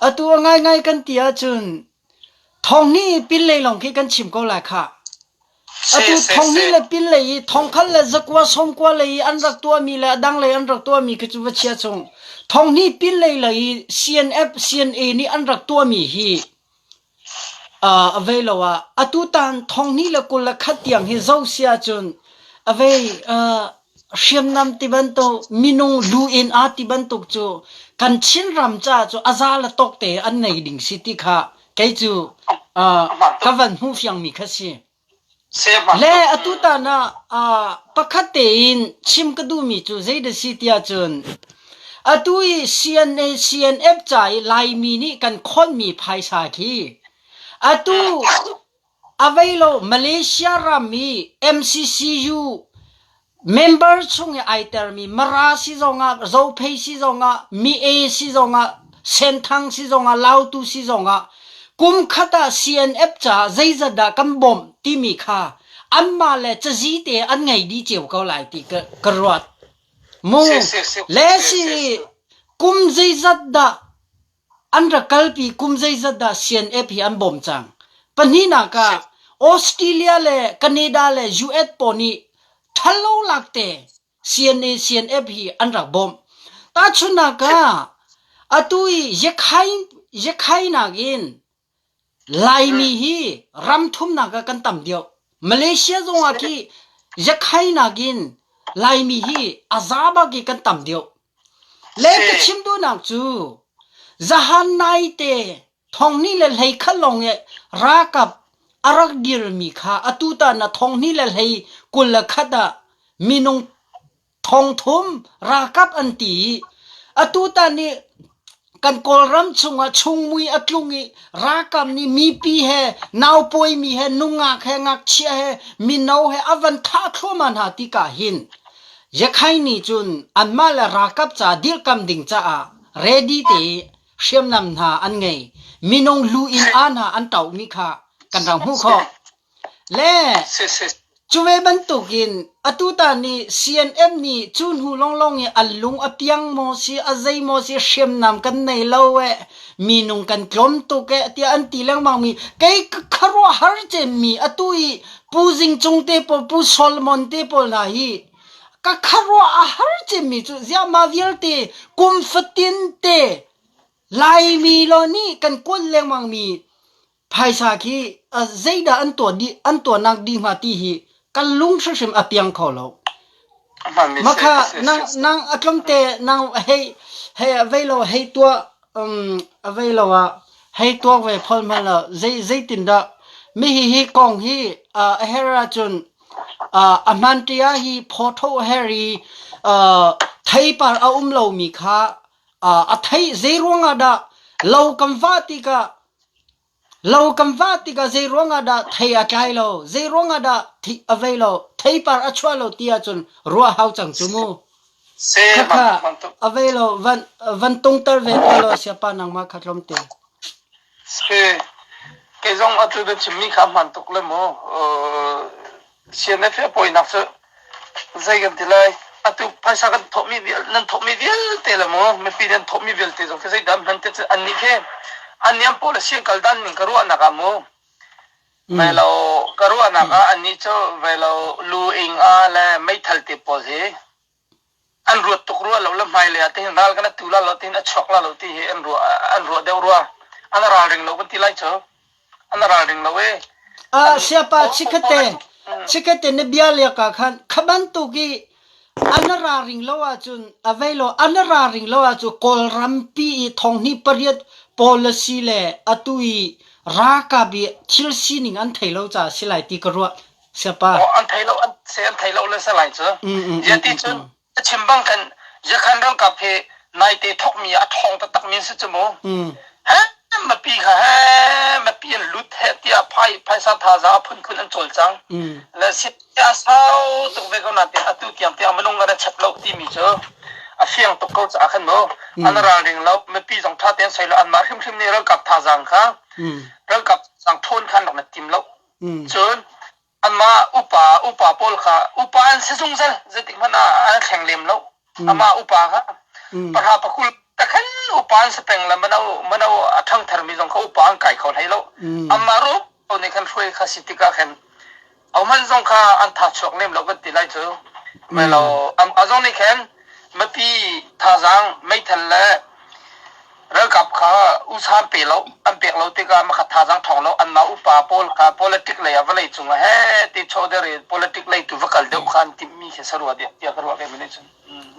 Atu a ngaingai kan ti ahcun thonghnih pinlei lawng khi kan chim ko lai khah. Atu thonghnih le pinlei i thongkhat le zakua sawmkua lei i an rak tuahmi le a dang lei an rak tuahmi khi cu va chia chung. Thonghnih pinlei lei i CNF CNA nih an rak tuahmi hi a vei lo ah atutan thonghnih le 21 tiang hi zo si ahcun a vei hriamnam ti bantuk minung lu in aa ti bantuk cu kan Chinram caah cu a za le tawk te an nei ding si ti kha kei cu ka van hmuh fiangmi kha si. Le atutan ah pakhat tein chim ka duhmi cu zeidah si tiah cun atu i CNA CNF ca i Laimi nih kan khonmi phaisa khi atu a vei lo Malaysia ram i MCCU Member chung i ai termi Mara si zongah, Zophei si zongah, Mi-e si zongah, Senthang si zongah, Lautu si zongah kum khat ah CNF caah zeizat dah kan bawmh timi kha anmah le cazi te an ngei dih cio ko lai ti ka, ka ruat. Mu le si kum zeizat dah An rak kalpi kum zeizat dah CNF hi an bawm cang. Pahnihnak ah Australia le Canada le US pawl nih ṭhalo lak te CNA CNF hi an rak bawmh. Tahchunhnak ah atu i Yakhainak in Laimi hi ram thumnak ah kan tam deuh. Malaysia zong ah khi Yakhainak in Laimi hi a za bak i kan tam deuh. Le ka chim duhnak cu zahan naite thonghnih le hlei khat lawng i ralkap a rak dirmi kha atutan ah thonghnih le hlei 21 ah minung thongthum ralkap an ti i atutan i kan Kawlram chungah chungmui a tlung i ralkap nih mipi he naupawimi he nungak he ngakchia he mino he a van thah thluahmah hna tikah hin Yakhai nih cun anmah le ralkap ca dirhkam ding caah ready te hriamnam hna an ngei. Minung lu in aa hna an tohmi kha kan rak hmuh khawh. Le cu ve bantukin atutan nih CNM nih cu hnu lawnglawng i an lung a piang maw si a zei maw si hriamnam kan nei lo eh minung kan tlawm tuk eh tiah an ti lengmang mi kei ka khuaruahhar cemmi atu i Pu Zing Cung te pawl Pu Solomon te pawl hna hi ka khuaruah a har cemmi cu ziah mah vialte kum fatin te Laimi lo nih kan kuat lengmang mi Phaisa khi zeidah an tuah dih an tuahnak dih hnga ti hi kan lung hrimhrim a piang kho lo. Makha nang nang a tlawmte nang hei hei a vei lo hei tuah um a vei lo ah hei tuak ve phol hmanh lo zei zeitin dah mi hi hi kong hi a her ahcun a hman tia hi photo her i theipar a um lomi kha a thei zei ruangah dah lo kan vah tikah Lo kan vah tikah zei ruangah dah thei a tlai lo, zei ruangah dah thi a vei lo, theipar a chuah lo ti ahcun ruah hau cang cu mu. Khakha a vei lo, van, van tungter ve ko law siapa nangmah kha tlawmte. Si, kei zong atu na chimmi kha hmaan tuk le mu. CNF hi a pawinak cu zei kan ti lai atu phaisa kan thawhmi vial nan thawhmi vialte le mu mipi nan thawhmi vialte zong khi zeidah an hman te cu annih khi annih an policy an kal dan ning ka ruahnak ah mu velo ka ruahnak ah annih cu velo lu ing a le meithal te pawl hi an ruat tuk rua lo le hmailei ah tihin ral kan atu la lo tihin a chuak la lo ti hi an ruah an ruah deuh rua an ralring lo kan ti lai cu an ralring lo e Ah siapa chikhate chikhate na bia liak ah khan kha bantuk i an ralring lo ahcun a vei lo an ralring lo ahcun Kawlrampi i thonghni pariat policy le atu i ralkap i thil sining an thei lo caah si lai ti ka ruah Siapa. Oh, an thei lo an se an thei lo le sa lai cu. Zia ti cun a chim bang khan Yakhan ralkap he naite thokmi a thong taktak mi si cu mu. He mapi kha he mapi an lut he tiah phai phaisa thaza phunphun an cawlcang. Le si a sau tuk ve ko na te atu tiang tiang minung an chap lo timi cu a fiang tuk ko caah khan mu an ralring lo mipi zong tha tein soi lo anmah hrimhrim nih ralkap thazaang kha ralkap sang ṭhawn khan rak na tim lo Cun anmah upa upa pawl kha upa an si zungzal zeitik hmanh ah an thleng lem lo. Amah upa kha pahra pakul ta khan upa an si peng le mano mano a ṭhangthar mi zong kha upa an kai kho hlei lo. Amah ro nih khan hruai kha si tikah khan ahohmanh zong kha an tha chuak lem lo kan ti lai cu. Melo a zong nih khan mipi thazaang meithal le ralkap kha usa an pe lo an pek lo tikah makha thazaang ṭhawng lo anmah upa pawl kha politic lei ah vawlei cung ah he ti chawder i politic lei tu va kal deuh kha an timhmi khi sarua tiah ka ruah ve mi nih cun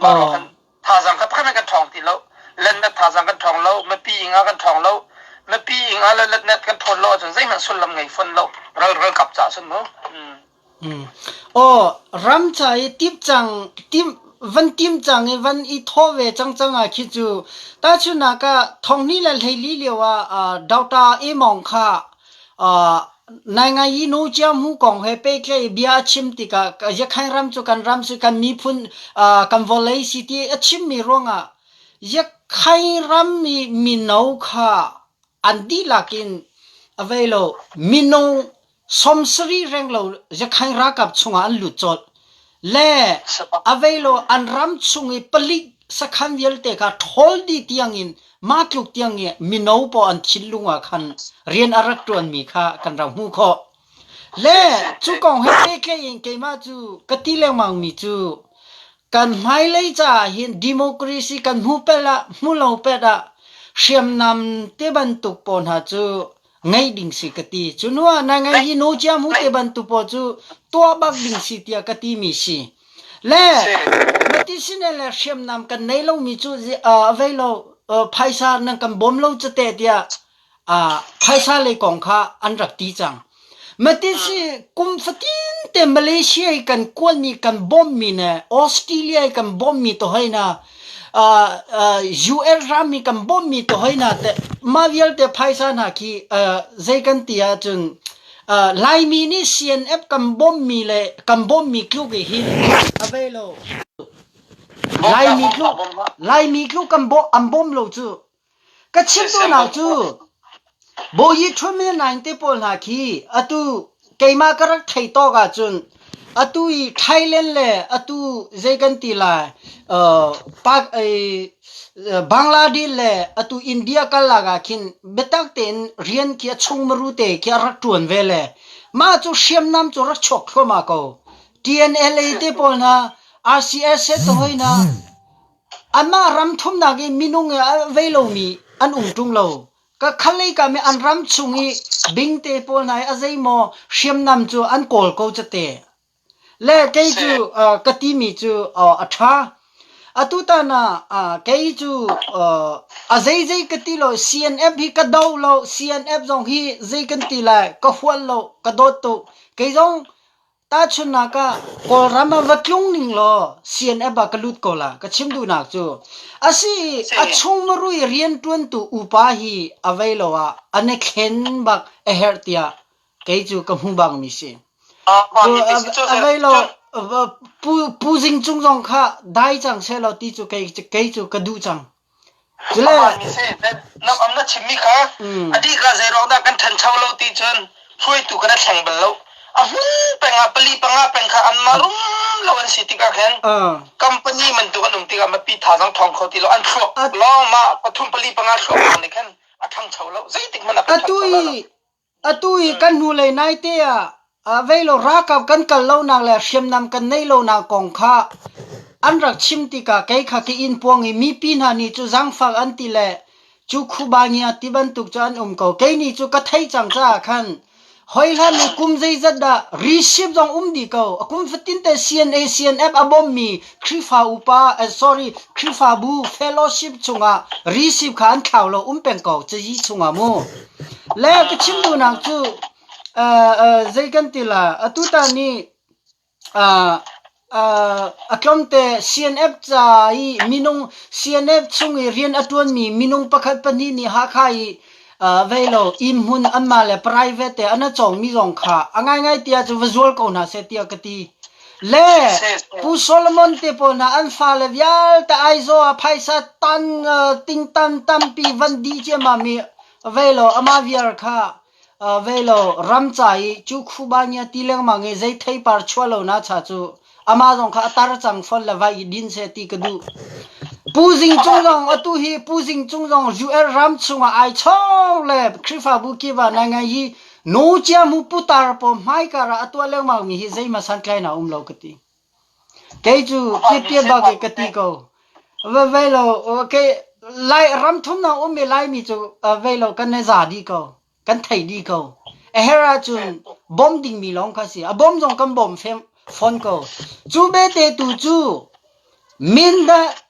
mah ruah khan thazaang kha pakhat kan ṭhawng ti lo lennet thazaang kan ṭhawng lo mipi ing ah kan ṭhawng lo mipi ing ah le letnet kan ṭhawn lo ahcun zeihmanh sullam ngei fawn lo ral ralkap caah cun mu Aw ram ca i tip cang tim van tim cang i van i thawh ve cang cang ah khi cu tahchunhnak ah thonghnih le hleili lio ah Doctor Emong kha Naingai i nu ciamhu kong he pehtlaih bia a chim tikah Yakhain ram cu kan ram si kan miphun kan vawlei si ti a chimmi ruangah Yakhain ram i mino kha an dihlak in a vei lo mino 70 renglo Yakhain ralkap chungah an lut colh le a vei lo an ram chung i palik sakhan vialte kha ṭhawl dih tiangin mah tluk tiang i mino pawl an thinlung ah khan rian a rak ṭuanmi kha kan rak hmuh khawh. Le cu kong he pehtlaih in keimah cu ka ti lengmangmi cu kan hmailei caah hin democracy kan hmu pel ah hmu lo pet ah hriamnam te bantuk pawl hna cu ngeih ding si ka ti. Cu hnu ah na ngei hi nu cia mu te bantuk pawl cu tuah bak ding si tiah ka timi si. Le matisine le hriamnam kan nei lomi cu a vei lo phaisa nan kan bawm lo cate tiah phaisa lei kong kha an rak ti cang. Matisi kum fatin te Malaysia i kan kualmi kan bawmmi ne Australia i kan bawmmi to hoi na US ram i kan bawmmi to hoi na te mah vialte phaisa hna khi zei kan ti ahcun Laimi nih CNF kan bawmmi le kan bawmmi tluk i hin a vei lo. Laimi tluk Laimi tluk kan bawm an bawm lo cu. Ka chim duhnak cu Bawi Ṭhumi Naing te pawl hna khi atu keimah ka rak thei tawk ahcun atu i Thailand le atu zei kan ti lai uh, Bangladesh le atu India karlak ah khin biatak tein rian khi a chung maru te khi a rak ṭuan ve le mah cu hriamnam cu rak chuak thluahmah ko. TNLA te pawl hna RCS te hoi hna anmah ram thumnak i minung i a vei lomi an um ṭung lo. Ka khalei ka mi an ram chung i bingte pawl hna i a zeimaw hriamnam cu an kawl ko cate. Le kei cu ka timi cu a ṭha. Atutan ah kei cu a zeizei ka ti lo CNF hi ka do lo CNF zong hi zei kan ti lai ka hual lo ka dawt tuk kei zong tahchunhnak ah Kawlram ah va tlung ning law CNF ah ka lut ko la ka chim duhnak cu asi a chung marui rianṭuantu upa hi a vei lo ah an i thlen bak a herh tiah kei cu ka hmu bang mi si. A vei lo pu pu Zing Cung zong kha dai cang seh law ti cu kei kei cu ka duh cang. Cule mi si nam am na chimmi kha a dih ka zei ruang dah kan ṭhancho lo ti cun hruaitu kan thleng bal lo. A hmun peng ah pali panga peng kha anmah rum lo an si tikah khan company bantuk an um tikah mipi thazaang ṭhawng kho ti lo an thluak lawng mah pathum pali panga thluak lawng nih khan a ṭhangcho lo zeitik hmanh a kan Atu i Atu i kan hnulei naite ah veilo ralkap kan kal lonak le hriamnam kan neih lonak kong kha an rak chim tikah kei kha ka inn puang i mipi hna nih cu zaangfak an ti le cu khuba ngia ti bantuk cu an um ko. Kei nih cu ka theih cang caah khan hoi hlan i kum zeizat dah receipt zong um dih ko. A kum fatin te CNA CNF a bawmmi Khrihfa upa eh, sorry Khrihfabu fellowship chungah receipt kha an thlau lo um peng ko cazi chungah mu. Le ka chim duhnak cu zei kan ti la atutan ni a tlawmte CNF ca i minung CNF chung i rian a ṭuanmi minung pakhat pahnih nih Hakha i vei lo inn hmun anmah le private te an a cawngmi zong kha a ngaingai tiah cu va zual ko hna seh tiah ka ti. Le Pu Solomon te pawl hna an fale vialte Aizawl ah phaisa tan ting tan tampi van dih ciammam i Vei law amah viar kha vei law ram ca i cu khuba nia ti lengmang i zei theipar chuah lo na cha cu amah zong kha a tar cang fon le vai i din seh ti ka duh. Pu Zing Cung zong atu hi Pu Zing Cung zong US ram chungah ai chong le Khrihfabu kip ah nai ngai hi nu cia mu putar paw hmaikar ah a tuah lengmang mi hi zeihmanh santlai na um lo ka ti. Kei cu piapia bak i ka ti ko. Va vei lo kei lai ram thumnak um mi Laimi cu vei lo kan i za dih ko. Kan thei dih ko. A herh ahcun bawm dingmi lawng kha si. A bawm zong kan bawm fawn ko. Cu bete tu cu Mindat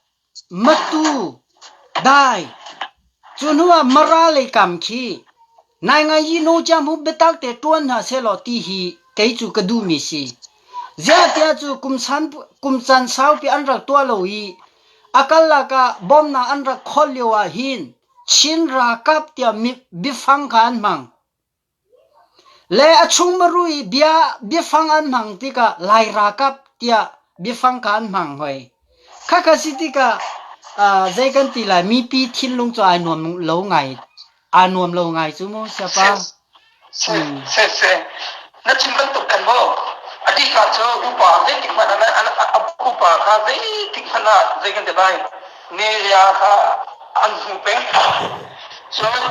Matu, dai. Cu hnu ah Mara lei kam khi naingai nu cia hmu biatak te ṭuan hna sehlaw ti hi kei cu ka duhmi si. Ziah tiah cu kum san kum caan saupi an rak tuah lo i a kal ah bawmnak an rak khawlh lio ah hin Chin ralkap tiah biafang kha an hmang. Le a chungmaru i bia biafang an hmang tikah Lai ralkap tiah biafang kha an hmang hoi. Khakha si tikah uh, zei kan ti lai mipi thinlung cu ai nuam lo ngai aa nuam lo ngai cu mu siapa. Si, si, si. Na chim bantuk khan maw a dika cu upa zeitik hmanh ah upa kha zeitik hmanh ah zei kan ti lai media kha an hmu peng. Cun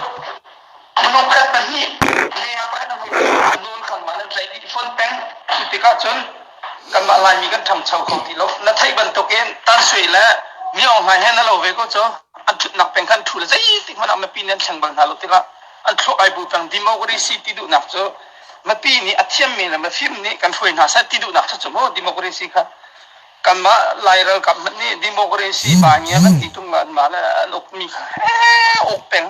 Minung khat pahnih leng pakhat a hmu nawn khan mah nan tlaih dih fawn peng. Cu tikah cun kanmah Laimi kan ṭhangcho kho ti lo. Na theih bantukin Tan Sui le Mi Aung Hlaing he na lo ve ko cu an ṭhutnak peng khan ṭhu le zeitik hmanh ah mipi nih an thleng bal hna lo tikah an thluak ai bu peng democracy ti duhnak cu mipi nih a thiammi le mifim nih kan hruai hna seh ti duhnak cu cu mu democracy kha kanmah Lai ralkap hmanh nih democracy ba ngia kan ti tung anmah le an ukmi kha he uk peng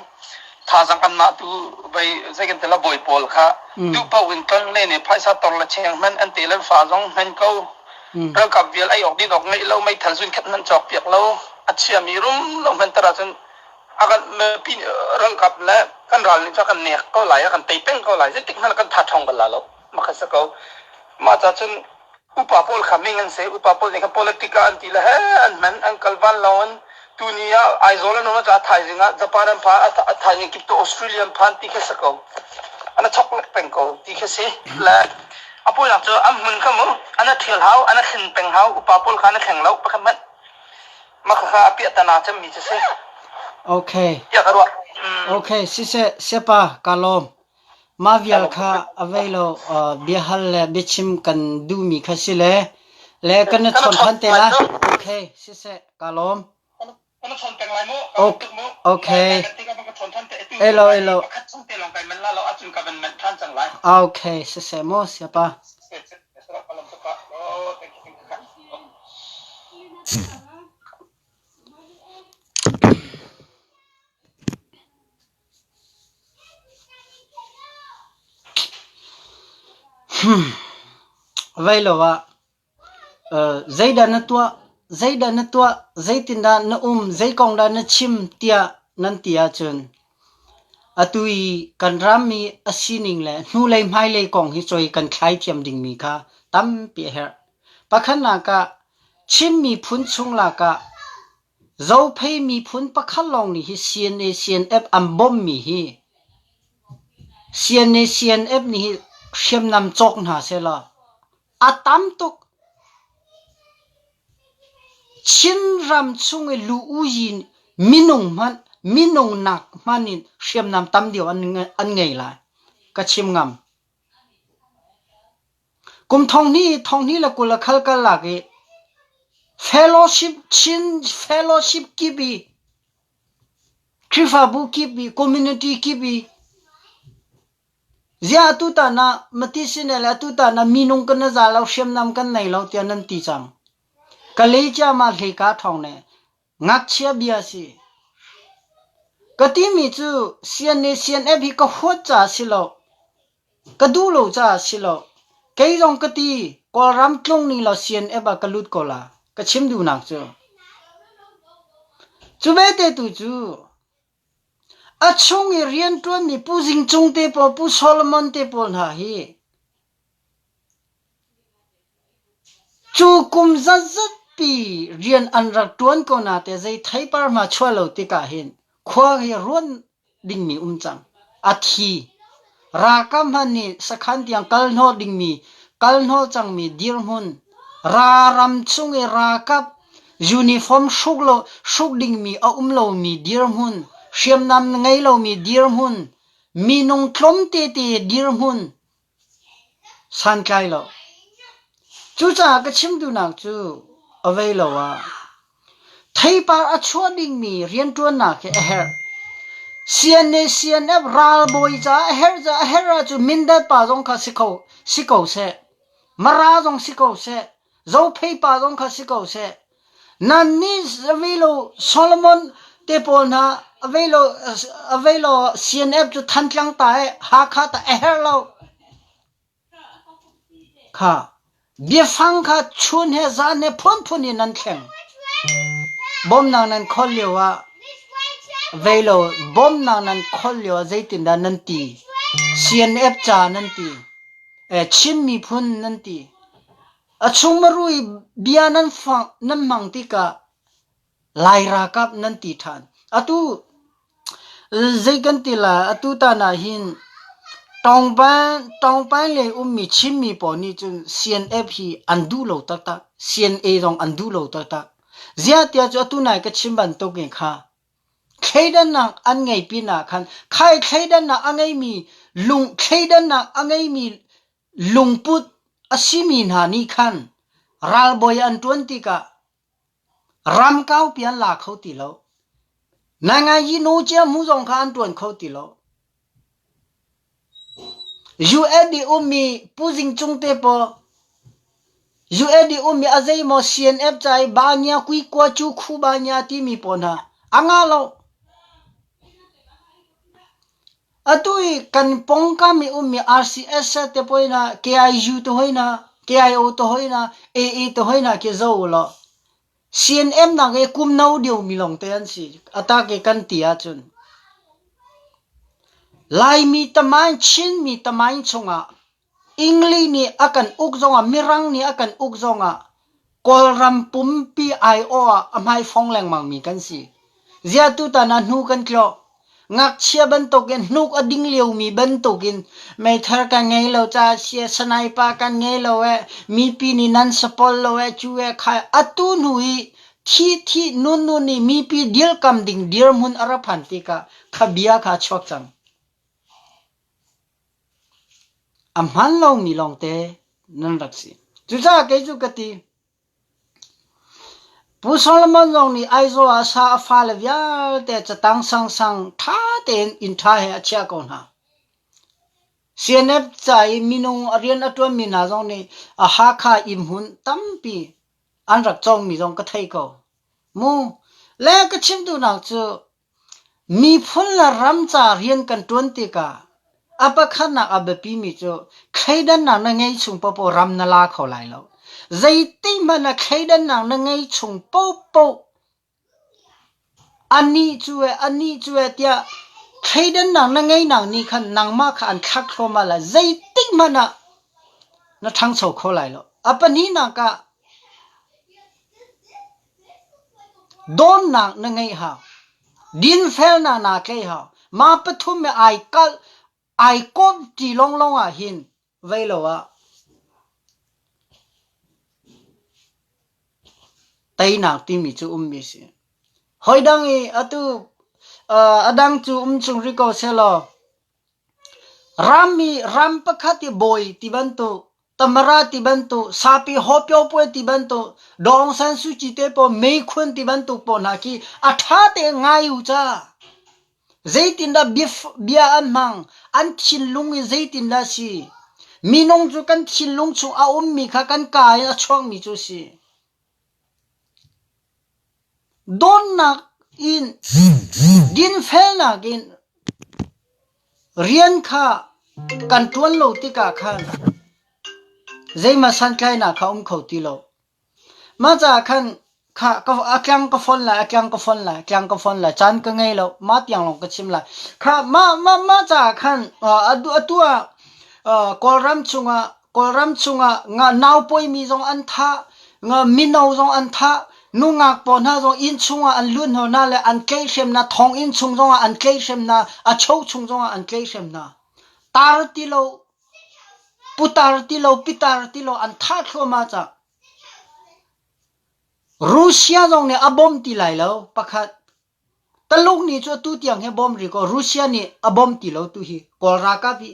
thazang anmah tu vei zei kan tela bawi pawl kha duh paoh in ton le ne phaisa tor le cheng hman an te le fa zong hman ko ralkap vial ei awk din awk ngeih lo meithal zun khat hman cawk piak lo a chiami rum lo hman tara cun akan mipi ralkap le kan ral nih kan nek ko lai kan tei peng ko lai zeitik hmanh kan tha ṭhawng bal la lo makha sa ko mah ca cun upa pawl kha ming an si upa pawl nih khan politic ah an ti le he an hman an kal van lo in tuni ah Aizawl an um a thaizing ah Japan an phan a thaizing kip to Australia an phan ti kha si ko an a chok lek peng ko ti kha si le a pawinak cu an hmun kha mu an a thial hau an a thlen peng hau upa pawl kha an a thleng lo pakhat hmanh mah kha a piah tana cemmi cu si Okay. tiah ka ruah Okay, siseh sepa ka lawm. Mah vial kha a vei lo biahal le biachim kan duhmi kha si le le kan i chawn ṭhan te lai. Okay, siseh, kaa lawm. Okay. Elo, elo. Okay, siseh mu, siapa. Vei lo ah zeidah na tuah, zeidah na tuah, zeitindah na um, zei kong dah na chim tiah nan ti ahcun atu i kan ram i a sining le hnulei hmailei kong hi cawi kan thlai thiam dingmi kha tampi a herh. Pakhatnak ah Chin miphun chung lakah Zophei miphun pakhat lawng nih hi CNA CNF an bawmhmi hi CNA CNF nih hi hriamnam cawk hna sehlaw a tam tuk. Chinram chung i lu-u-yin minung hmanh minung nak hmanh in hriamnam tam deuh an, an ngei lai. Ka chim ngam. Kum thonghnih thonghnih le 20 a khal kal lak i fellowship Chin fellowship kip i Khrihfabu kip i community kip i ziah atutan ah mati sine le atutan ah minung kan na za lo hriamnam kan nei lo tiah nan ti cang. Ka le ciama hleka thawng ne Ngakchia bia si. Ka timi cu CNA CNF hi ka huat caah si lo. Ka duh lo caah si lo. Kei zong ka ti Kawlram tlung ning law CNF ah ka lut ko la. Ka chim duhnak cu. Cu bete tu cu a chung i rianṭuanmi Pu Zing Cung te pawl, Pu Solomon te pawl hna hi Cu kum zatzatpi rian an rak ṭuan ko na te zei theipar hma chuah lo tikah hin khua hi ruan dingmi um cang. A thi. Ralkap hmanh nih sakhan tiang kal hnawh dingmi kal hnawh cangmi dirhmun ra ram chung i ralkap. Uniform hruk lo hruk dingmi a um lomi dirhmun, hriamnam ngei lomi dirhmun, minung tlawm tete dirhmun santlai lo. Cucaah ka chim duhnak cu a vei lo ah theipar a chuah dingmi rianṭuannak hi a herh. CNA CNF ralbawi caah a herh caah a herh ahcun Mindat pa zong kha si kho si ko seh. Mara zong si ko seh. Zophei pa zong kha si ko seh. Nan nih velo Solomon te pawl hna velo velo CNF cu Thantlang ta e Hakha ta a herh lo. Kha biafang kha chun he zan he phunphun in nan thleng. Bawmnak nan khol lio ah velo bawmnak nan khol lio ah zeitindah nan ti? CNF ca nan ti. Chin miphun nan ti. A chungmaru i bia nan fang, nan hmang tikah Lai ralkap nan ti ṭhan. Atu zei kan ti lai, atu tan ah hin Tawngpan, Tawngpan lei ummi Chinmi pawl nih cun CNF hi an duh lo taktak. CNA zong an duh lo taktak. Ziah tiah cu atu nai ka chim bantuk in kha thleidannak an ngei pinah khan khai thleidannak a ngeimi lung thleidannak a ngeimi lungput a simi hna nih khan ralbawi an ṭuan tikah ram kaupi an la kho ti lo. Naingai nu cia hmu zong kha an ṭuan kho ti lo. UN i ummi Pu Zing Cung te paw UN i ummi a zeimaw CNF ca i ba nia kui kua cu khu ba nia timi pawl hna a ngah lo. Atu i kan pawngkam i ummi RCS te poi na KIU te hoi na KIO te hoi na AA te hoi na khi zo law CNM nak i kum no deuhmi lawngte an si. Atak i kan ti ahcun Laimi tamain Chinmi tamain chungah English nih a kan uk zongah Mirang nih a kan uk zongah Kawlram pumpi aiawh ah a hmaifong lengmangmi kan si. Ziah tutan ah hnu kan tlawh. Ngakchia bantukin hnuk a ding liomi bantukin meithal kan ngei lo caah sia sniper kan ngei lo eh mipi nih nan support lo eh cu eh kha atu hnu i thi thi nun nun i mipi dirkam ding dirhmun a ra phan tikah kha bia kha a chuak cang. A hman lomi lawngte nan rak si. Cucaah kei cu ka ti. Pu Solomon zong nih Aizawl ah sa a fale vialte catang sangsang ṭha tein inn ṭha he a chiah ko hna. CNF ca i minung a rian a ṭuanmi hna zong nih a Hakha inn hmun tampi an rak cawngmi zong ka thei ko. Mu le ka chim duhnak cu Miphun le ram ca rian kan ṭuan tikah a pakhatnak a biapimi cu thleidannak na ngei chung paohpaoh ram na la kho lai lo. Zeitihmanh ah thleidannak na ngei chung paohpaoh anih cu eh anih cu eh tiah thleidannak na ngeinak nih khan nangmah kha an thlak thluahmah lai. Zeitihmanh ah na ṭhangcho kho lai lo. A pahnihnak ah Dawnnak na ngeih hau. Dinfelnak naa tlaih hau. Mah pathum he ai kalh, ai komh ṭi lawnglawng ah hin vei lo ah teinak timi cu ummi si. Hoi dang i atu uh, a dang cu um chung rih ko sehlaw ram i ram pakhat i bawi ti bantuk Tamara ti bantuk, sapi hawpio ti bantuk, Daw Aung San Suu Kyi te pawl meikhun ti bantuk pawl hna khi a ṭha tein ngai u ca. Zeitindah bia an hmang, an thinlung i zeitindah si. Minung cu kan thinlung chung a ummi kha kan kaa in a chuakmi cu si. Dawnnak in, dinfelnak in Rian kha kan ṭuan lo tikah khan zeihmanh santlainak kha um kho ti lo. Mah caah khan kha a tlang ka fon lai, a tlang ka fon lai, tlang ka fon lai, caan ka ngei lo, mah tiang lawng ka chim lai. Kha mah mah mah caah khan atu ah Kawlram chungah Kawlram chungah nga naupawimi zong an thah, nga mino zong an thah, nungak pawl hna zong inn chungah an lut hna hna le an tlaihhrem hna, thonginn chung zongah an tlaihhrem hna, a cho chung zongah an tlaihhrem hna. Tar ti lo, putar ti lo, pitar ti lo an thah thluahmah cang. Russia zong nih a bawm ti lai lo. Pakhat Taluk nih cu atu tiang hi bawm rih kaw Russia nih a bawm ti lo tu hi Kawl ralkap hi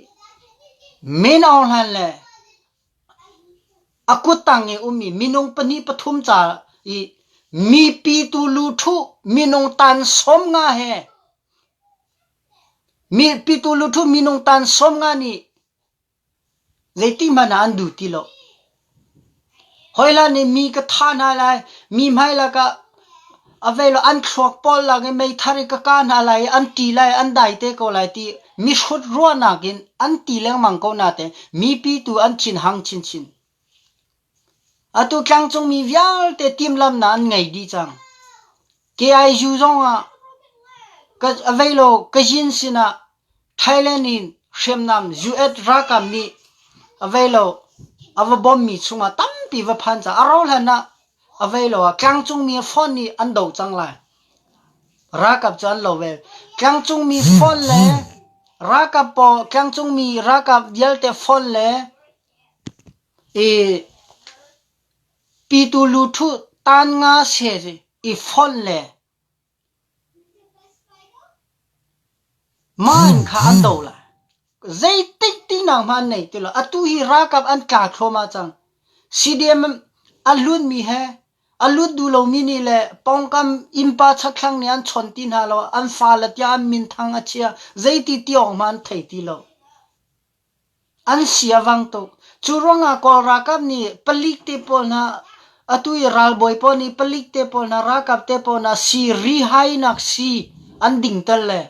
Min Aung Hlaing le a kuttang i ummi minung pahnih pathum ca i mipi tu luthu minung tan 50 he mipi tu luthu minung tan 50 nih Zeitihmanh ah an duh ti lo. Hawihlan nih mi ka thah hna lai, mi hmai lakah a vei lo an thluak pawl lak i meithar i ka kah hna lai i an ṭi lai, an dai te ko lai ti mihrut ruahnak in an ti lengmang ko natein mipi tu an thinhang chinchin. Atu tlangcungmi vialte timhlamhnak an ngei dih cang. KIU zongah ka a vei lo Kazin sinah Thailand in hriamnam US ralkap nih a vei lo a va bommi chungah tampi va phan caah a rauh hlan ah a vei lo ah tlangcungmi phone nih an doh cang lai. Ralkap cu an lo ve. Tlangcungmi phone le ralkap pawl tlangcungmi ralkap vialte phone le i pitu luthu tan nga se i fonh le man kha an do lai. Zeitik tinak hmanh an nei ti lo. Atu hi ralkap an tla thluahmah cang. CDM a lutmi he a lut duh lomi nih le pawngkam innpa chakthlang nih an chawn ti hna lo. An fale tiah an minthang a chia. Zeiti ti awk hmanh an thei ti lo. An si a vang tuk. Cu ruangah Kawl ralkap nih palik te pawl hna atu i ralbawi pawl nih palik te pawl hna ralkap te pawl hna si rihainak si an ding tel le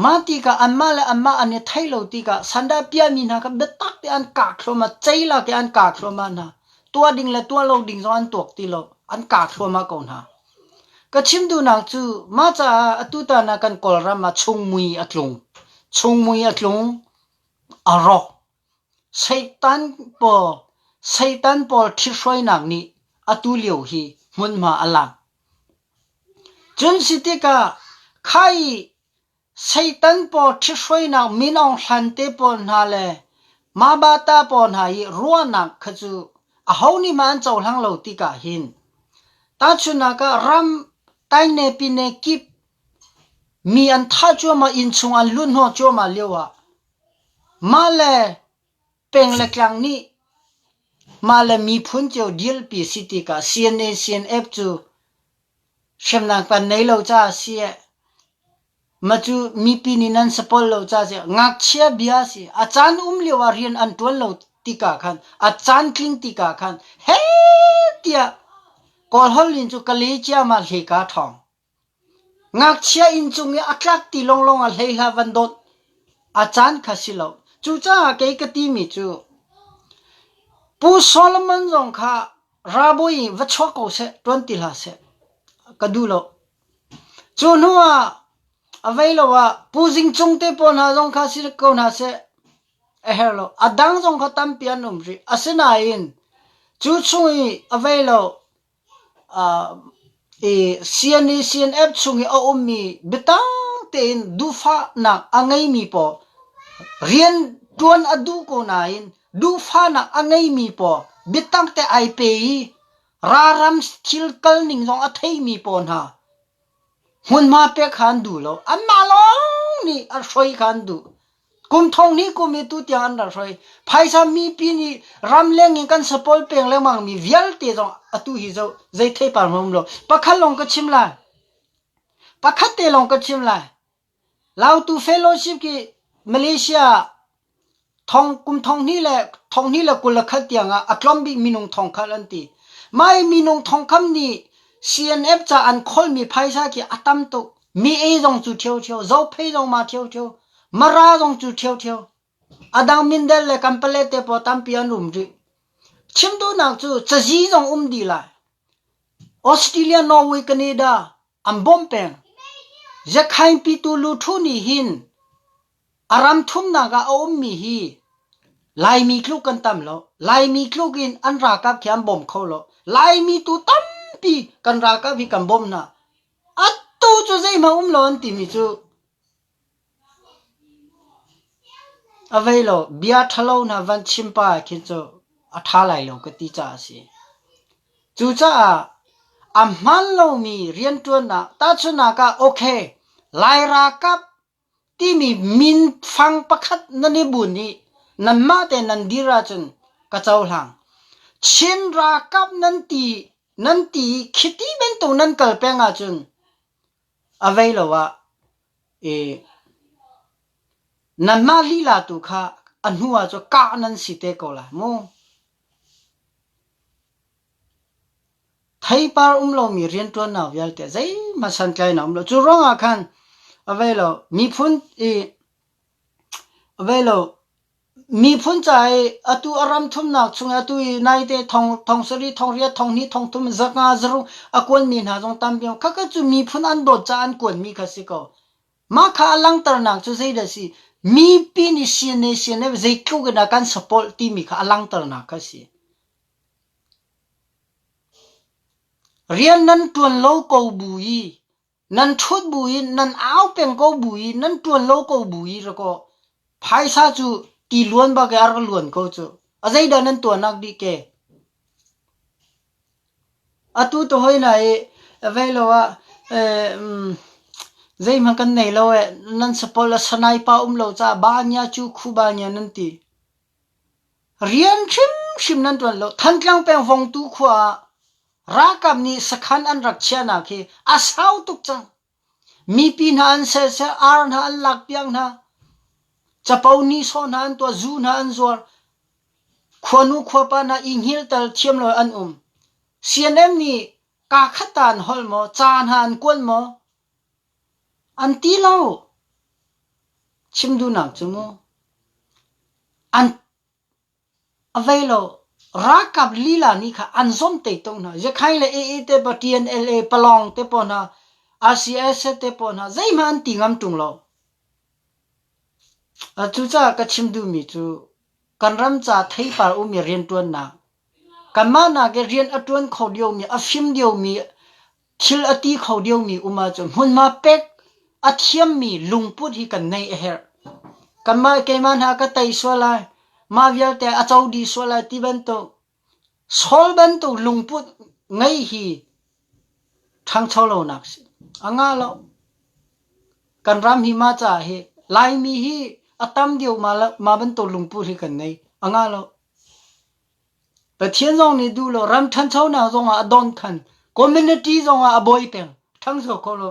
mah tikah anmah le anmah an i theih lo tikah sandah piahmi hna kha biatak te an kah thluahmah ceilak i an kah thluahmah hna. Tuah ding le tuah lo ding zong an tuak ti lo. An kah thluahmah ko hna. Ka chim duhnak cu mah caah atutan ah kan Kawlram ah chungmui a tlung. Chungmui a tlung, a rawk. Satan pawl, Satan pawl ṭhithruainak nih atu lio hi hmunhma a lak. Cun si tikah khai Satan pawl ṭhithruainak Min Aung Hlaing te pawl hna le Mabata pawl hna i ruahnak kha cu aho nih hmanh an cohlang lo tikah hin tahchunhnak ah ram taine pine kip mi an thah cuahmah innchung an lut hnawh cuahmah lio ah mah le peng le tlang nih mah le miphun cio dirpi si tikah CNA CNF cu Hriamnam kan nei lo caah si eh. Mah cu mipi nih nan support lo caah si. Ngakchia bia a si. A caan um lio ah rian an ṭuan lo tikah khan, a caan tling tikah khan heh tiah Kawl holh in cu ka le ciammah hleka ṭhawng. Ngakchia inn cung i a tlak ti lawnglawng ah hlei hlah van dawt. A caan kha si lo. Cucaah kei ka timi cu Pu Solomon zong kha Rabawi va chuak ko seh, ṭuan ti hlah seh, ka duh lo. Cu hnu ah a vei lo ah Pu Zing Cung te pawl hna zong kha si ko hna seh, a herh lo. A dang zong kha tampi an um rih. Asinain cu chung i a vei lo i CNA CNF chung i a ummi biatak tein duhfahnak a ngeimi pawl rian ṭuan a duh ko nain duhfahnak a ngeimi pawl biatak te ai pe i raram thil kal ning zong a theimi pawl hna hmunhma pek kha an duh lo. Anmah lawng nih a hroi kha an duh. Kum thong hnih kum i tutiang an rak hroi. Phaisa mipi nih ramleng in kan support peng lengmang mi vialte zong atu hi zo zei theipar hmang um lo. Pakhat lawng ka chim lai. Pakhat te lawng ka chim lai. Lautu Fellowship ki Malaysia thong kum thong hnih le thong hnih le 21 tiang ah a tlawm bik minung thong khat an ti. Mai minung thong kham nih CNF ca an kholmi phaisa khi a tam tuk. Mi ei zong cu ṭhioṭhio, Zophei zong ma ṭhioṭhio, Mara zong cu ṭhioṭhio. A dang Mindel le Kanpalet te pawl tampi an um rih. Chim duhnak cu cazi zong um dih lai. Australia, Norway, Canada an bawmh peng. Zakhain pitu luthu nih hin a ram thumnak ah a ummi hi Laimi tluk kan tam lo. Laimi tluk in an ralkap khi an bawm kho lo. Laimi tu tampi kan ralkap hi kan bawmh hna. Atu cu zeihmanh um lo an timi cu a vei lo. Bia ṭhalo hna van chim pa ah khin cu a ṭha lai lo ka ti caah a si. Cucaah a hmaan lomi rianṭuannak tahchunhnak ah okay Lai ralkap timi minfang pakhat nan i bunh i nanmah te nan dir ahcun ka cohlang. Chin ralkap nan ti nan ti i khiti bantuk nan kal peng ahcun a vei lo ah i nanmah lila tu kha a hnu ah cun kah nan si te ko lai mu. Theipar um lomi rianṭuannak vialte zeihmanh santlainak um lo. Cu ruangah khan a vei lo miphun i a vei lo miphun ca i atu a ram thumnak chung atu i naite thong thong sarih thong riat thong hnih thong thum zanga zaruk a kuanmi hna zong tampi um. Khakha cu miphun an dawt ca an kuanmi kha si ko. Mah kha a langhternak cu zeidah a si? Mipi nih CNA CNF zeitluk in dah kan support timi kha a langhternak kha si. Rian nan ṭuan lo ko bu i nan ṭhut bu i nan au peng ko bu i nan ṭuan lo ko bu i rakaw phaisa cu ti luan bak i a rak luan ko cu. A zeidah nan tuahnak dih ke? Atu tu hoi na i vei lo ah zeihmanh kan nei lo eh nan support a sanai pa um lo caah ba nya cu khu ba nya nan ti. Rian hrimhrim nan ṭuan lo. Thantlang peng Vongtu khua ah ralkap nih sakhan an rak chiahnak hi a sau tuk cang. Mipi hna an selsel, ar hna an lakpiak hna, capo nihsawh hna an tuah, zu hna an zuar. Khuanu khuapa hna i hngilhter thiam lo an um. CNM nih kaa khat ta an holh maw, ca hna an kuan maw? An ti lo. Chim duhnak cu mu an a vei lo. Ralkap lila nih kha an zomhtaih tuk hna. Yakhai le AA te pa TNLA Palong te pawl hna RCS te pawl hna zeihmanh an ti ngam ṭung lo. Cucaah ka chim duhmi cu kan ram ca theipar ummi rianṭuannak kanmah nak i rian a ṭuan kho liomi a fim liomi Thil a ti kho diomi um ahcun hmunhma pek a thiammi lungput hi kan neih a herh. Kanmah keimah hna ka tei sual lai, mah vialte a co dih sual lai ti bantuk Saul bantuk lungput ngeih hi ṭhangcho lonak si. A ngah lo. Kan ram hi mah caah hi Laimi hi a tam deuh mah bantuk lungput hi kan nei. A ngah lo. Pathian zong nih duh lo ram ṭhanchonak zongah a don khan community zongah a bawi peng ṭhangcho kho lo.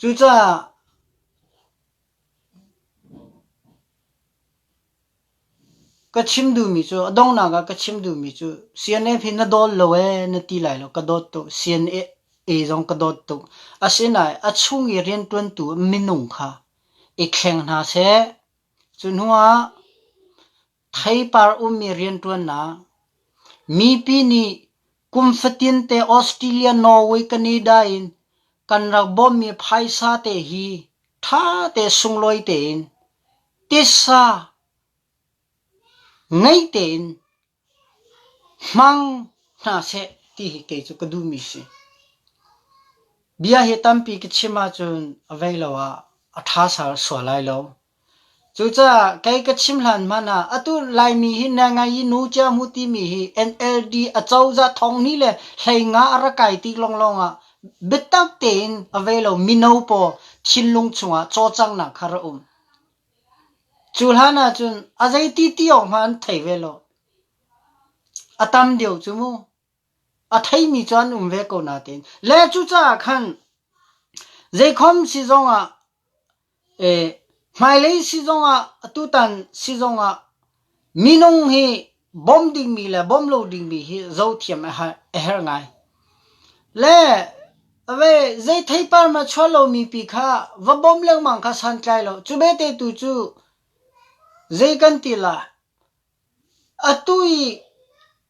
Cucaah ka chim duhmi cu a donghnak ah ka chim duhmi cu CNF hi na dawt lo ee na ti lai lo ka dawt tuk CNA zong ka dawt tuk asinain a chung i rianṭuantu minung kha i thleng hna seh Cu hnuah theipar ummi rianṭuannak mipi nih kum fatinte Australia, Norway, Canada in kan rak bawmhmi phaisa te hi ṭha te sunglawi tein tisa ngei tein Hmang hna seh ti hi kei cu ka duhmi si. Bia hi tampi ka chim ahcun a vei lo ah a ṭha sual lai lo. Cucaah kei ka chim hlan hmanh ah atu Laimi hi nangai i nu cia mu timi hi NLD acozah thonghnih le 15 a rak kai tik lawnglawng ah biatak tein a vei lo mino pawl thinlung chungah cawlcanghnak kha ra um. Cu hlan ahcun a zeiti ti awk hmanh an thei ve lo. A tam deuh cu mu. A theimi cu an um ve ko natein. Le cucaah khan zeikhom si zongah eh, hmailei si zongah atutan si zongah minung hi bawmh dingmi le bawmh lo dingmi hi zohthiam a herh ngai. Le ave zei theipar ma chuah lomi pi kha va bawmh lengmang kha santlai lo. Cu bete tu cu zei kan ti la atu i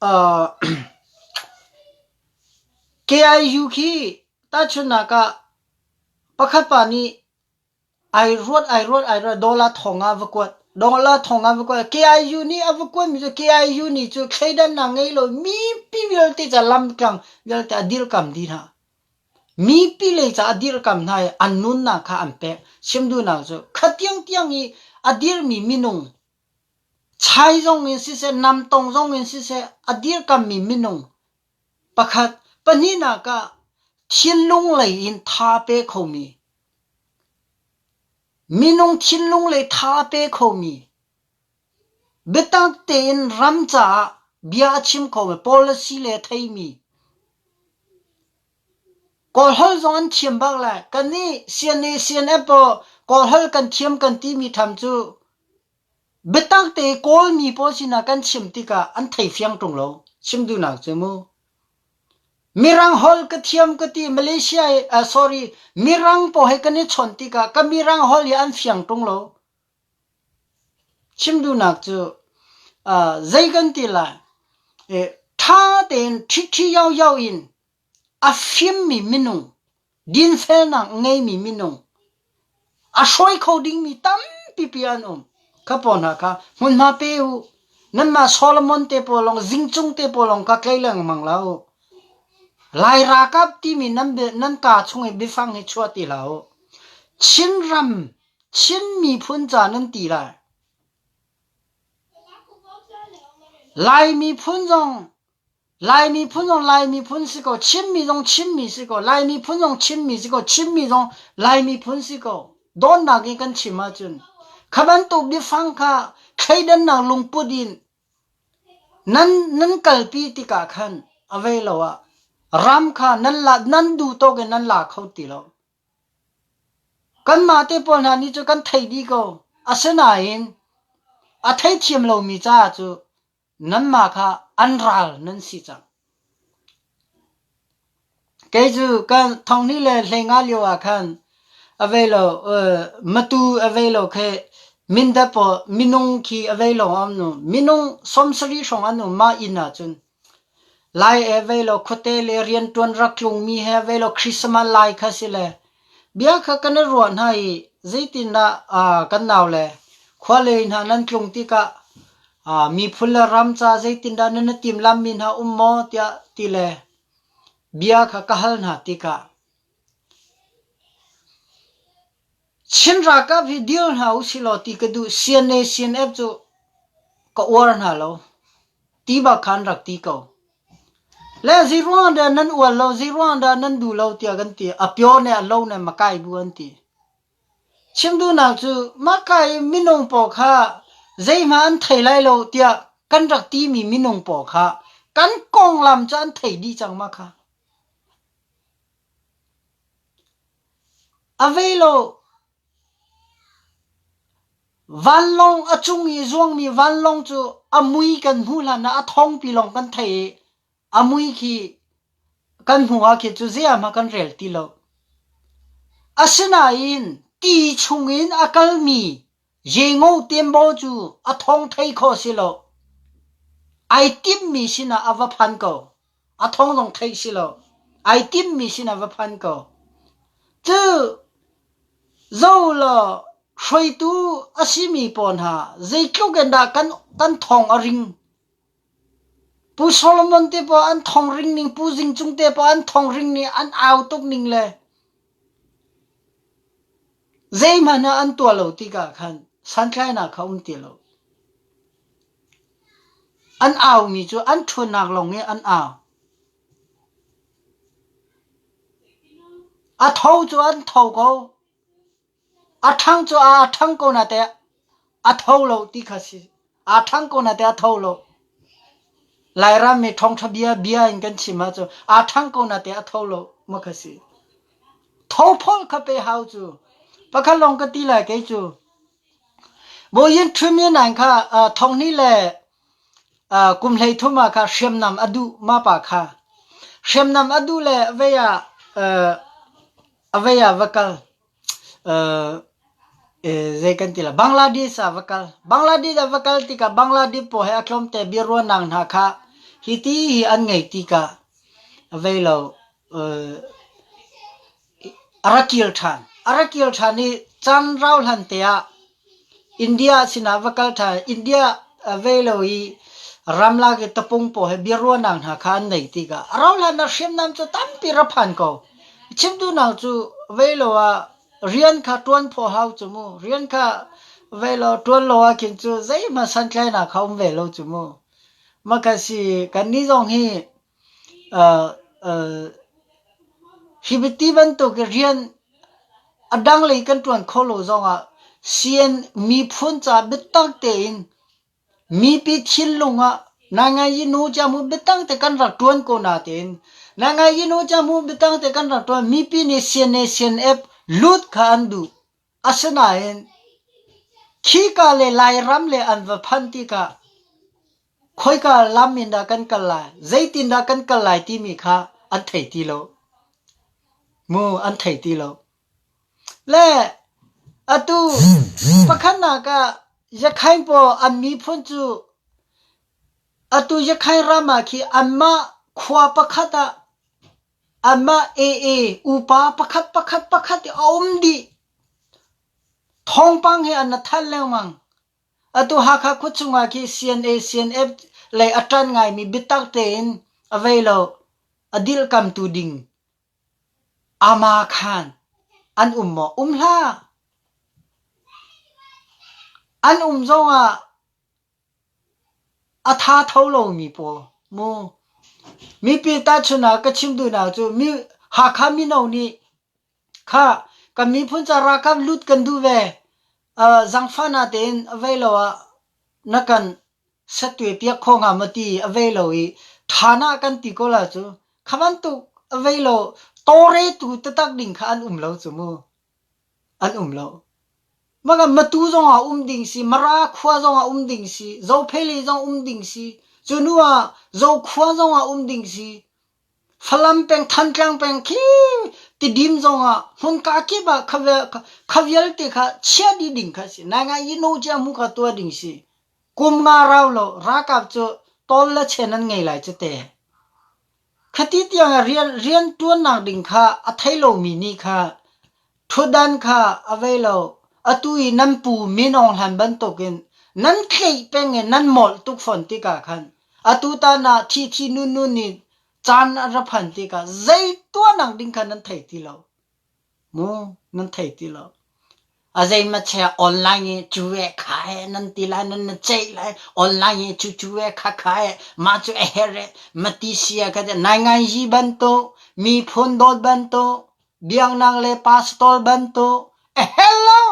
uh, KIU khi tahchunhnak ah pakhat pa nih Ai ruat ai ruat ai ruat dollar thong ah va kuat. Dollar thong ah va kuat. KIU nih a va kuatmi cu KIU nih cu thleidannak ngei lo mipi vialte ca lamtlang vialte a dirkam dih hna. Mipi lei ca a dirkam hna i an nunnak kha an pek. Chim duhnak cu kha tiangtiang i a dirmi minung. Chai zong in siseh, namtong zong in siseh, a dirkammi minung pakhat, pahnihnak ah thinlung lei in tha pe khomi, minung thinlung lei tha pe khomi, biatak tein ram caah bia a chim khomi, policy le a theimi, Kawlholh zong an thiam bak lai. Kannih CNA, CNF pawl Kawlholh kan thiam kan timi tham cu biatak te Kawlmi pawl sinah kan chim tikah an thei fiang ṭung lo. Chim duhnak cu mu. Mirang holh ka thiam ka ti Malaysia uh, sorry Mirang pawl he kan i chawnh tikah ka Mirang holh hi an fiang ṭung lo. Chim duhnak cu uh, zei kan ti lai eh, ṭha tein ṭhiṭhi yau in a fimmi minung, dinfelnak ngeimi minung, a hruai kho dingmi tampipi an um. Kha pawl hna kha hmunhma pe u. Nanmah Solomon te pawl lawng, Zingcung te pawl lawng kha tlei lengmang hlah u. Lai ralkap timi nan, nan kaa chung i biafang hi chuah ti hlah u. Chinram, Chin miphun ca nan ti lai. Lai miphun zong Lai miphun zong Lai miphun si ko, Chinmi zong Chinmi si ko, Lai miphun zong Chinmi si ko, Chinmi zong Lai miphun si ko. Dawnnak in kan chim ahcun kha bantuk biafang kha thleidannak lungput in nan nan kalpi tikah khan a vei lo ah ram kha nan la nan duh tawk in nan la kho ti lo. Kanmah te pawl hna nih cu kan thei dih ko. Asinain a theithiam lomi caah cu nanmah kha an ral nan si cang. Kei cu kan thonghnih le hleinga lio ah khan a vei lo matu a vei lo khi mindat pawl minung khi a vei lo an um minung 70 hrawng an um mah inn ah cun Lai e vei lo khuate le rianṭuan rak tlungmi he vei lo Christmas lai kha si le Bia kha kan i ruah hna i zeitindah kan naule khualei hna nan tlung tikah miphun le ram ca zeitindah nan i timhlamhmi hna um maw tiah ti le bia kha ka hal hna tikah Chin ralkap hi dir hna usih law ti ka duh. CNA, CNF cu ka uar hna lo. Ti bak kha an rak ti ko. Le zeiruang dah nan ual lo, zeiruang dah nan duh lo tiah kan ti. A pio ne a lo ne makai bu an ti. Chim duhnak cu makai minung pawl kha zeihmah an thei lai lo tiah kan rak timi minung pawl kha kan konglam cu an thei dih cang ma kha. A vei lo Vanlawng a cung i zuangmi vanlawng cu a mui kan hmuh hlan ah a thawngpi lawng kan theih i a mui khi kan hmuh ah khi cu zeiah kan rel ti lo. Asinain ti chungin a kalmi Yengo Tembo cu a thawng thei kho si lo. Ai timmi sinah a va phan ko. A thawng zong theih si lo. Ai timmi sinah va phan ko. Cu zo law hruaitu a simi pawl hna zeitluk in dah kan kan thawng a ring. Pu Solomon te pawl an thawng ring ning, Pu Zing Cung te pawl an thawng ring ning, an au tuk ning le zeihmanh ah an tuah lo tikah khan santlainak kha um ti lo. An aumi cu an ṭhawnnak lawng i an au. A tho cu an tho ko. A ṭhang cu aa ṭhang ko na teh a tho lo ti kha si. Aa ṭhang ko na teh a tho lo. Lairam mi ṭhawngṭha bia bia in kan chim ahcun aa ṭhang ko na teh a tho lo ma kha si. Tho phol kha pe hau cu. Pakhat lawng ka ti lai kei cu. Bawiin ṭhumi nan kha thonghnih le kum 13 ah kha hriamnam a duh ma pa kha. Hriamnam a duh le vei ah a vei ah va kal. Zei kan ti la Bangladesh ah va kal. Bangladesh ah va kal tikah Bangladesh pawl he a tlawmte biaruahnak hna kha hi ti hi an ngei tikah a vei lo A ra kir ṭhan. A ra kir ṭhan i caan rau hlan te ah India sinah va kal ṭhan. India a vei lo i ramlak i tapung pawl he biaruahnak hna kha an nei tikah a rau hlan ah hriamnam cu tampi ra phan ko. Chim duhnak cu vei lo ah rian kha ṭuan phawh hau cu mu. Rian kha. Vei lo ṭuan lo ah khin cu zeihmanh santlainak kha um ve lo cu mu. Mah kha si kannih zong hi uh, uh, hi ti bantuk rian a dang lei kan ṭuan kho lo zongah CN miphun ca biatak tein mipi thinlung ah nangai nu cha mu biatak te kan rak ṭuan ko na tein nangai nu cha mu biatak te kan rak ṭuan mipi nih CNA CNF lut kha an duh. Asinain khika le Lairam le an va phanh tikah khoika lam in dah kan kal lai, zeitindah kan kal lai timi kha an thei ti lo. Mu an thei ti lo. Le atu pakhatnak ah Yakhain pawl an miphun cu atu Yakhain ram ah khi anmah khua pakhat ah Anmah AA upa pakhat pakhat pakhat i a um dih. Thawngpang he an na thanh lengmang. Atu Hakha khuachung ah khi CNA CNF lei a ṭan ngaimi biatak tein a vei lo a dilhkamtu ding ama khan an um maw? Um hlah. An um zongah A tha tho lomi pawl mu. Mipi tahchun ah ka chim duhnak cu mi Hakha mino nih kha kan miphun ca ralkap lut kan duh ve. Uh, zangfah na tein a vei lo ah na kan setwe piak kho hnga maw ti a vei lo i ṭhan ah kan ti ko la cu kha bantuk a vei lo tawre tu taktak ding kha an um lo cu mu. An um lo. Maka Matu zong ah um ding si, Mara khua zong ah um ding si, Zophei zong um ding si, cu hnu ah Zokhua zong ah um ding si, Falam peng, Thantlang peng khi Tidim zong ah hmunka kip ah kha vialte kha chia dih ding kha si. Nai ngai i no cia mu kha tuah ding si. Kum nga rau lo ralkap cu tol le chen an ngei lai cu te. Khati tiang ah rian rianṭuannak ding kha a thei lomi nih kha ṭhutdan kha a vei lo. Atu i nan pu Min Aung Hlaing bantukin nan tleih peng i nan molh tuk fawn tikah khan atu tan ah thi thi nun nun in caan a ra phan tikah zei tuahnak ding kha nan thei ti lo. Mu nan thei ti lo. A zeimachia online i cu e kha e nan ti lai nan na ceih lai online i cu cu e kha kha e mah cu a herh e mati sia ka ti nai ngai yi bantuk miphun dawt bantuk biaknak le pastor bantuk a hello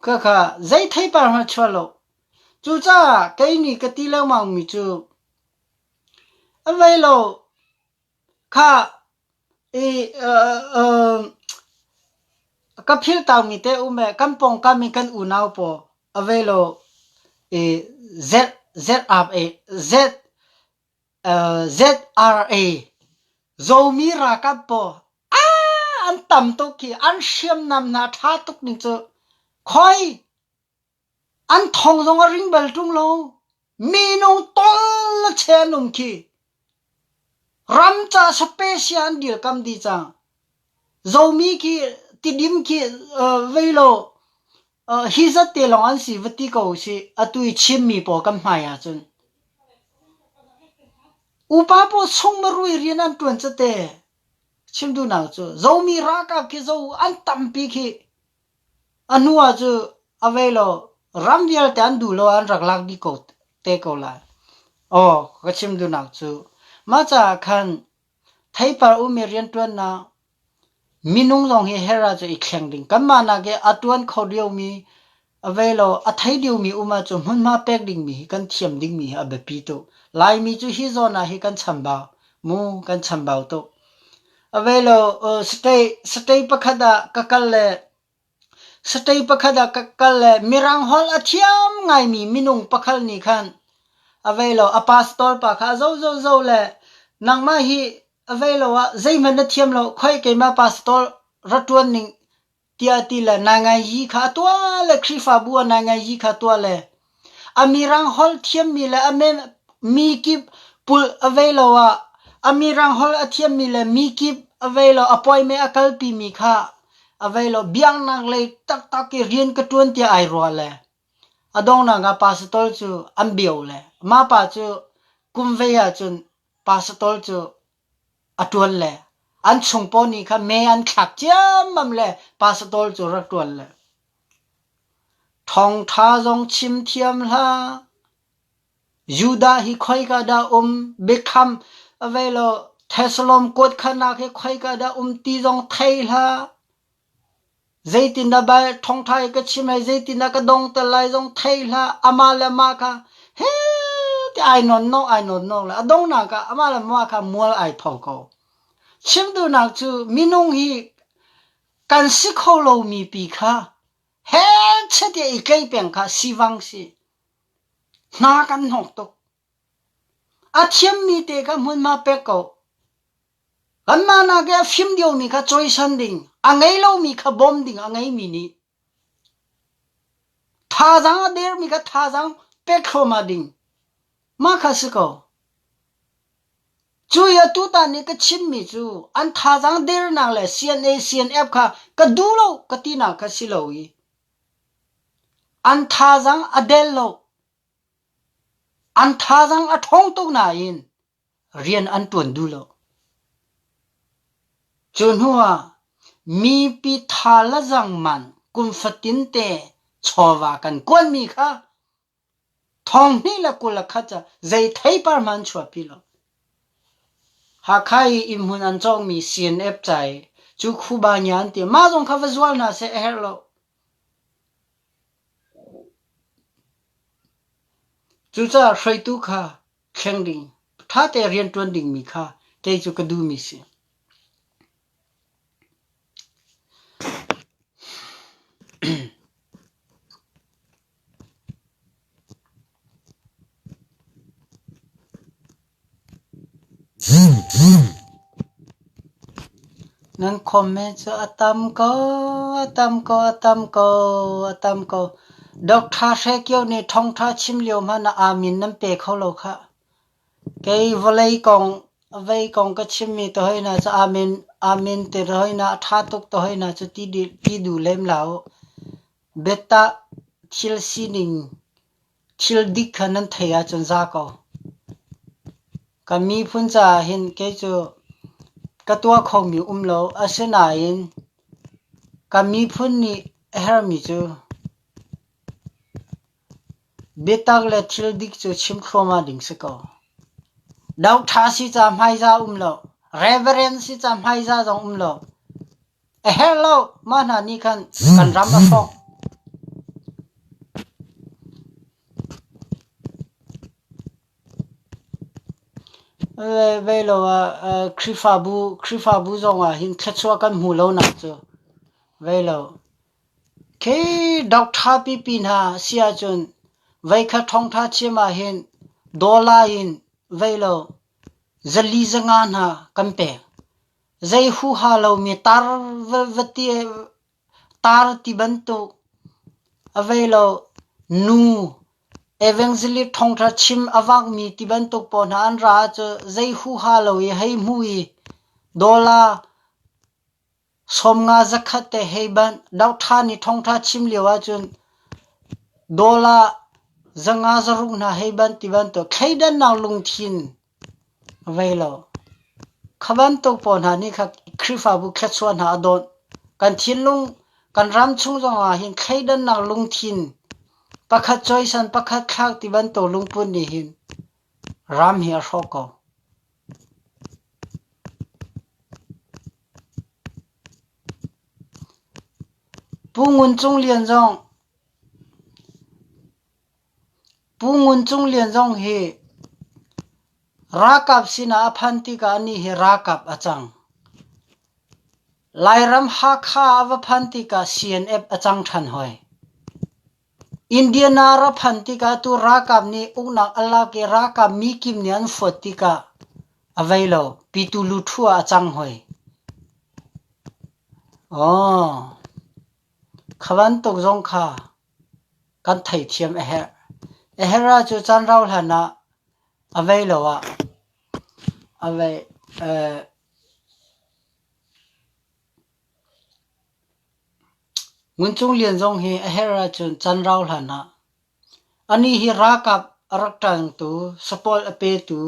Khakha zei theipar hmanh a chuah lo. Cucaah kei nih ka ti lengmangmi cu a vei lo. Kha i ka philhtakmi te um ee. Kan pawngkam i kan unau pawl a vei lo i Z ZRA Z ZRA Zomi ralkap pawl an tam tuk khi an hriamnam hna ṭha tuk ning cu khoi an thong zong a ring bal ṭung lo minung tol a che an um khi ram ca sapesia an dirkam dih cang Zomi khi Tidim khi vei lo Hi zat te lawng an si va ti ko usih. Atu i Chinmi pawl kan hmai ahcun upa pawl sungmarui rian an ṭuan cate. Chim duhnak cu Zomi ralkap khi zo an tampi khi a hnu ah cu a vei lo ram vialte an duh lo an rak lak dih ko te ko lai. Aw ka chim duhnak cu mah caah khan Theipar ummi rianṭuannak minung zong hi her ahcun i thleng ding. Kanmah nak i a ṭuan kho liomi a vei lo a thei diomi um ahcun hmunhma pek dingmi hi kan thiam dingmi hi a biapi tuk. Laimi cu hi zawn ah hi kan chambau. Mu kan chambau tuk. A vei lo state state pakhat ah ka kal le State pakhat ah ka kal le Mirang holh a thiam ngaimi minung pakhat nih khan a vei lo a pastor pa kha a zo zo zo le nangmah hi a vei lo ah zeihmanh na thiam lo khoi keimah pastor ra ṭuan ning tiah ti le nai ngai yi kha a tuah le Khrihfabu ah nai ngai yi kha tuah le A mirang holh thiammi le a mi kip pulh a vei lo ah a mirang holh a thiammi le mi kip a vei lo a pawime a kalpimi kha a vei lo biaknak lei taktak i rian ka ṭuan tiah ai ruah le a donghnak ah pastor cu an bio le mah pa cu kum vei ahcun pastor cu a ṭuan le an chung paw nih kha me an thlak ciammam le pastor cu rak ṭuan le. Thawngṭha zong chim thiam hlah. Judah hi khoika dah um, biakham a vei lo, Thessalon kuat khanak hi khoika dah um ti zong thei hlah. Zeitindah Baibal thawngṭha hi ka chim lai, zeitindah ka dongter lai zong thei hlah. Amah le amah kha heh ti ai nawn-nawk ai nawn-nawk le a donghnak ah amah le amah kha mual ai pho ko. Chim duhnak cu minung hi kan si kho lomi pi kha heh tiah i tlei peng kha sivang si. Hna kan hnawk tuk. A thiammi te kha hmunhma pek ko. Kanmah nak i a fim deuhmi kha cawisan ding, a ngei lomi kha bawm ding a ngeimi nih thazaang a dermi kha thazaang pek thluahmah ding. Mah kha si ko. Cu i atutan i ka chimmi cu an thazaang dernak le CNA CNF kha ka duh lo ka tinak kha si lo i an thazaang a del lo. An thazaang a ṭhawng tuk nain rian an ṭuan duh lo. Cu hnuah mipi tha le zangman kum fatinte chawva kan kuanmi kha 2021 ca zei theipar hmanh an chuahpi lo. Hakha i innhmun an cawkmi CNF ca i cu khuba nya an ti. Mah zong kha va zual hna seh a herh lo. Cucaah hruaitu kha thleng ding, ṭhate rianṭuan dingmi kha kei cu ka duhmi si. Nan comment cu a tam ko, a tam ko, a tam ko, a tam ko. Doctor Hre Kio nih thawngṭha chim lio hmanh ah amin nan pe kho lo khah. Kei vawlei kong, vei kong ka chimmi te hoi hna cu amen, amen ti te hoi hna, a ṭha tuk te hoi hna cu ti, ti duh lem hlah u. Biatak thil sining Thil dik kha nan theih ahcun za ko. Kan miphun caah hin kei cu ka tuah khomi um lo. Asinain kan miphun nih a herhmi cu biatak le thil dik cu chim thluahmah ding si ko. Dohṭha si ca hmaizah um lo. Reverend si ca hmaizah zong um lo. A herh lo, mah hna nih khan kan ram a hrawk. Vei lo ah Khrihfabu Khrihfabu zong ah hin thluachuah kan hmu lo nak cu vei lo. Khi doctor pipi hna si ahcun veikhat thawngtha chim ah hin dollar in vei lo zali zanga hna kan pek. Zei huha lomi tar va ti tar ti bantuk a vei lo. Nu evangelist thawngṭha chim a vakmi ti bantuk pawl hna an ra cu zei huha lo i hei hmu i dollar 50 zakhat te hei banh. Dohṭha nih thawngṭha chim lio ahcun dollar 500 zaruk hna hei banh ti bantuk thleidannak lungthin Vei lo. Kha bantuk pawl hna nih kha Khrihfabu thluachuah hna a dawnh. Kan thinlung, kan ram chung zongah hin thleidannak lungthin pakhat cawisan pakhat thlak ti bantuk lungput nih hin ram hi a hrawk ko. Pu Ngun Cung Lian zong Pu Ngun Cung Lian zong hi ralkap sinah a phan tikah anih hi ralkap a cang. Lairam Hakha a va phan tikah CNF a cang ṭhan hoi. Indiana ra phan tikah atu ralkap nih uknak a lak i ralkap mikip nih an fuat tikah a vei lo. Pitu luthu ah a cang hoi. Aw, kha bantuk zong kha Kan theithiam a herh. A herh ahcun caan rau hlan ah a vei lo ah a vei Ngun Cung Lian zong hi a herh ahcun caan rau hlan ah anih hi ralkap a rak ṭangtu, support a petu,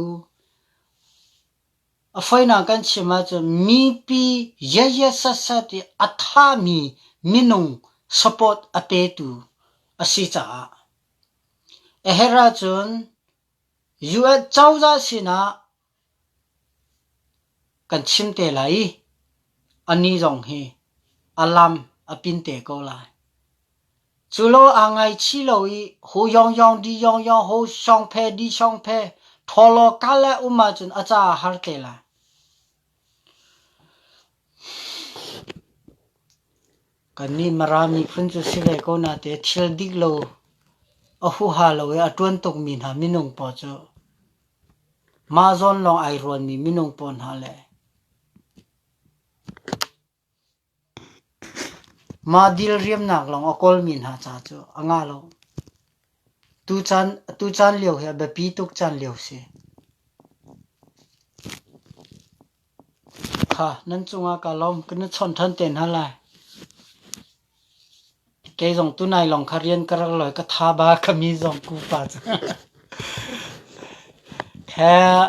A fawinak kan chim ahcun mipi yaya satsat i a thami minung support a petu. A si caah a herh ahcun US cozah sinah kan chim te lai i anih zong hi a lam a pin te ko lai. Cu lo aa ngaichih lo i hu yongyong di yongyong ho shong phe di shong phe thaw law kal le um ahcun a caah har te lai. Kannih Mara miphun cu si ve ko nate thil dik lo a huha lo i a ṭuan tukmi hna minung pawl cu mah zawn lawng ai ruanmi minung pawl hna le mah dilriamnak lawng a kawlmi hna ca cu a ngah lo. Tucaan, tucaan lio hi a biapi tuk caan lio si. Kha, nan cungah kaa lawm. Kan i chawnh ṭhan te hna lai. Kei zong tunai lawng kha rian ka rak lawi. Ka tha ba ka mi zong kupa cu. Kha.